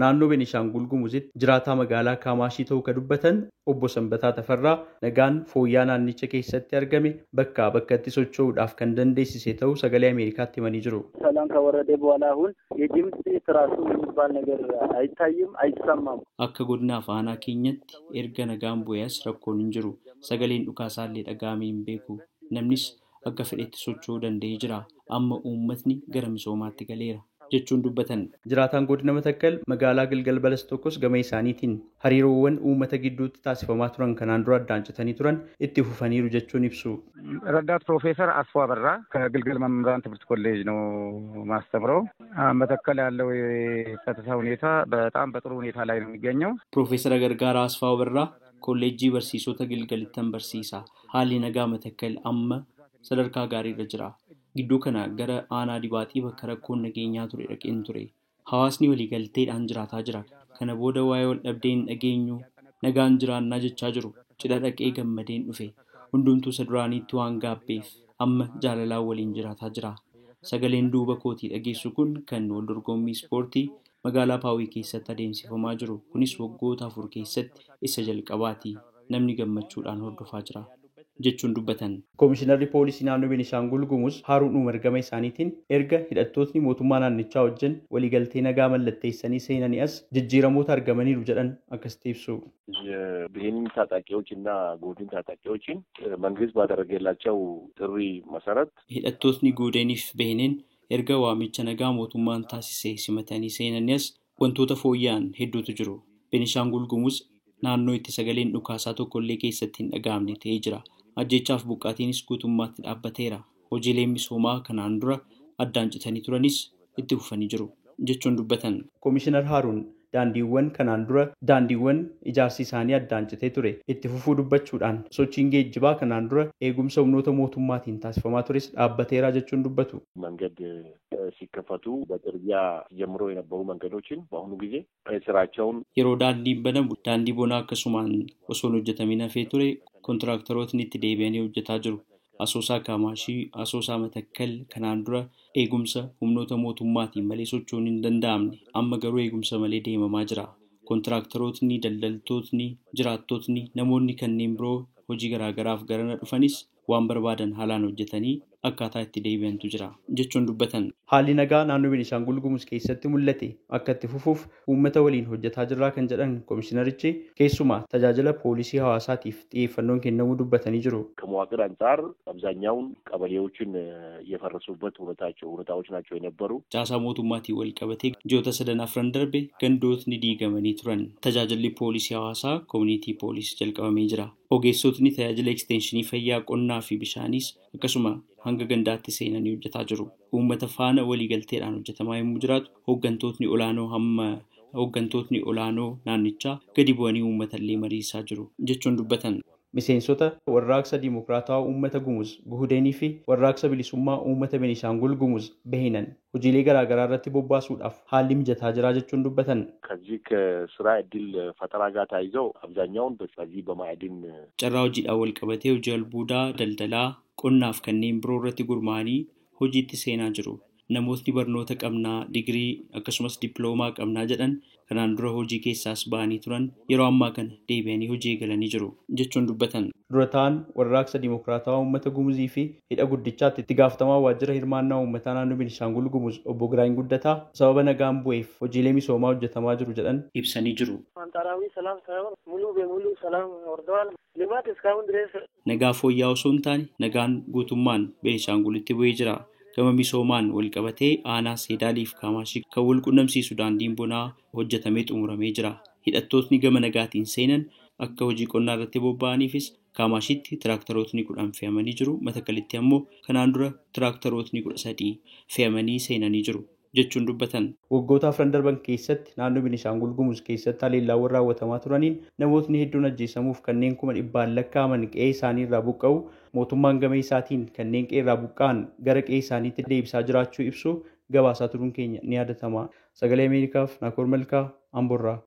Naannoo Beenishaangul Gumuzitti jiraataa magaalaa Kaamaashii ta'uu kan dubbatan obbo Sanbataa Tafarraa nagaan fooyya'aa naannicha keessatti argame bakkaa bakkatti socho'uudhaaf kan dandeessise ta'uu sagalee Ameerikaatti himanii jiru. ሰላም ከወረደ በኋላ አሁን የድምፅ ትራሱ የሚባል ነገር አይታይም፣ አይሰማም። Akka godinaaf aanaa keenyatti erga nagaan bu'ee as rakkoon hin jiru. Sagaleen dhukaasaallee dhaga'amee hin beeku. Namnis akka fedhetti socho'uu danda'ee jira. Amma uummatni gara misoomaatti galeera jechuun dubbatan. Jiraataan godina Matakkal magaalaa Gilgal Balas tokkos gama isaaniitiin hariiroowwan uummata gidduutti taasifamaa turan kanaan dura addaan citanii turan itti fufaniiru jechuun ibsu. ረዳት ፕሮፌሰር አስፋው አበራ ከግልገል መምህራን ትምህርት ኮሌጅ ነው ማስተምረው። መተከል ያለው የጸጥታ ሁኔታ በጣም በጥሩ ሁኔታ ላይ ነው የሚገኘው። Piroofeesara Gargaaraa Asfaa Abarraa kolleejjii barsiisota Gilgalittan barsiisa. Haalli nagaa Matakkal amma sadarkaa gaariirra jira. Gidduu kana gara aanaa dibaaxii bakka rakkoon nageenyaa ture dhaqeen ture. Hawaasni waliigalteedhaan jiraataa jira. Kana booda waa'ee wal dhabdee hin dhageenyu, nagaan jiraannaa jechaa jiru. Cidha dhaqee gammadeen dhufe. Hundumtuu isa duraaniitti waan gaabbeef amma jaalalaan waliin jiraataa jira. Sagaleen duuba kootii dhageessu kun kan wal dorgommii ispoortii magaalaa Paawii keessatti adeemsifamaa jiru. Kunis waggoota 4 keessatti isa jalqabaati. Namni gammachuudhaan hordofaa jira jechuun dubbatan. Koomishinarri poolisii naannoo Beenishaangul Gumuz Haaruun Umar gama isaaniitiin erga hidhattootni mootummaa naannichaa wajjin waliigaltee nagaa mallatteessanii seenanii as jijjiiramoota argamaniiru jedhan akkasitti ibsu. የብሔንን ታጣቂዎች እና ጎድን ታጣቂዎችን መንግስት ባደረገላቸው ጥሪ መሰረት Hidhattootni Guudeeniif Behneen erga waamicha nagaa mootummaan taasise simatanii seenanii as wantoota fooyya'an hedduutu jiru. Beenishaangul Gumuz naannoo itti sagaleen dhukaasaa tokkollee keessatti hin dhaga'amne ta'ee jira. Ajjeechaaf buqqaatiinis guutummaatti dhaabbateera. Hojiileen misoomaa kanaan dura addaan citanii turanis itti fufanii jiru jechuun dubbatan. Koomishinar Haaruun daandiiwwan kanaan dura daandiiwwan ijaarsi isaanii addaan citee ture itti fufuu dubbachuudhaan sochiin geejjibaa kanaan dura eegumsa humnoota mootummaatiin taasifamaa tures dhaabbateera jechuun dubbatu. መንገድ ሲከፈቱ በጥርጊያ ጀምሮ የነበሩ መንገዶችን በአሁኑ ጊዜ ስራቸውን Yeroo daandiin banamu daandii bonaa akkasumaan osoo hin hojjetamin hafee ture kontiraaktarootni itti deebi'anii hojjetaa jiru. Asoosaa Kaamaashii, Asoosaa Matakkal kanaan dura eegumsa humnoota mootummaatiin malee socho'uun hin danda'amne amma garuu eegumsa malee deemamaa jira. Kontiraaktarootni, daldaltootni, jiraattotni, namoonni kanneen biroo hojii garaagaraaf garana dhufanis waan barbaadan haalaan hojjetanii akkaataa itti deebi'antu jira jechuun dubbatan. Haalli nagaa naannoo Beenishaangul Gumuz keessatti mul'ate akka itti fufuuf uummata waliin hojjetaa jirraa kan jedhan koomishinarichi keessumaa tajaajila poolisii hawaasaatiif xiyyeeffannoon kennamuu dubbatanii jiru. ከመዋቅር አንጻር አብዛኛውን ቀበሌዎችን የፈረሱበት ሁኔታዎች ናቸው የነበሩ። Caasaa mootummaatiin wal qabatee ji'oota sadan afran darbe gandootni diigamanii turan. Tajaajilli poolisii hawaasaa koomunitii poolisii jalqabamee jira. Ogeessotni tajaajila ekstenshinii fayyaa qonnaa fi bishaaniis akkasuma hanga gandaatti seenanii hojjetaa jiru. Uummata faana waliigalteedhaan hojjetamaa yommuu jiraatu hooggantootni olaanoo hamma hooggantootni olaanoo naannichaa gadi bu'anii uummata illee mariisaa jiru jechuun dubbatan. Miseensota warraaqsa Dimokiraatawaa Uummata Gumuz Guhudeenii fi warraaqsa bilisummaa Uummata Beenishaangul Gumuz Behinan hojiilee garaagaraa irratti bobbaasuudhaaf haalli mijataa jira jechuun dubbatan. ከዚህ ከስራ እድል ፈጠራ ጋር ተያይዘው አብዛኛውን በዚህ በማዕድን Carraa hojiidhaan wal qabatee hojii albuudaa, daldalaa, qonnaaf kanneen biroo irratti gurmaa'anii hojiitti seenaa jiru. Namootni barnoota qabnaa, digirii akkasumas dippiloomaa qabnaa jedhan kanaan dura hojii keessaas ba'anii turan yeroo ammaa kana deebi'anii hojii eegalanii jiru jechuun dubbatan. Dura ta'an warraaqsa Dimokiraatawaa Uummata Gumuzii fi hidha guddichaatti itti gaafatamaa waajjira hirmaannaa uummataa naannoo Beenishaangul Gumuz obbo Giraany Guddataa sababa nagaan bu'eef hojiilee misoomaa hojjetamaa jiru jedhan ibsanii jiru. አንጻራዊ ሰላም ሳይሆን ሙሉ በሙሉ ሰላም ወርደዋል። ልማት እስካሁን ድረስ Nagaa fooyya'aa osoo hin taane nagaan guutummaan Beenishaangulitti bu'ee jira. Gama misoomaan wal qabatee aanaa Seedaaliif Kaamaashii kan wal qunnamsiisu daandiin bonaa hojjetamee xumuramee jira. Hidhattootni gama nagaatiin seenan akka hojii qonnaa irratti bobba'aniifis Kaamaashiitti tiraaktarootni 10 fe'amanii jiru. Matakalitti ammoo kanaan dura tiraaktarootni 13 fe'amanii seenanii jiru jechuun dubbatan. Waggoota afran darban keessatti naannoo Beenishaangul Gumuz keessatti haleellaawwan raawwatamaa turaniin namootni hedduun ajjeesamuuf kanneen 100,000 lakkaa'aman qe'ee isaanii irraa buqqa'u mootummaan gama isaatiin kanneen qe'ee irraa buqqa'an gara qe'ee isaaniitti deebisaa jiraachuu ibsu gabaasaa turuun keenya ni yaadatama. Sagalee Ameerikaaf Naakoor Malkaa Amborraa.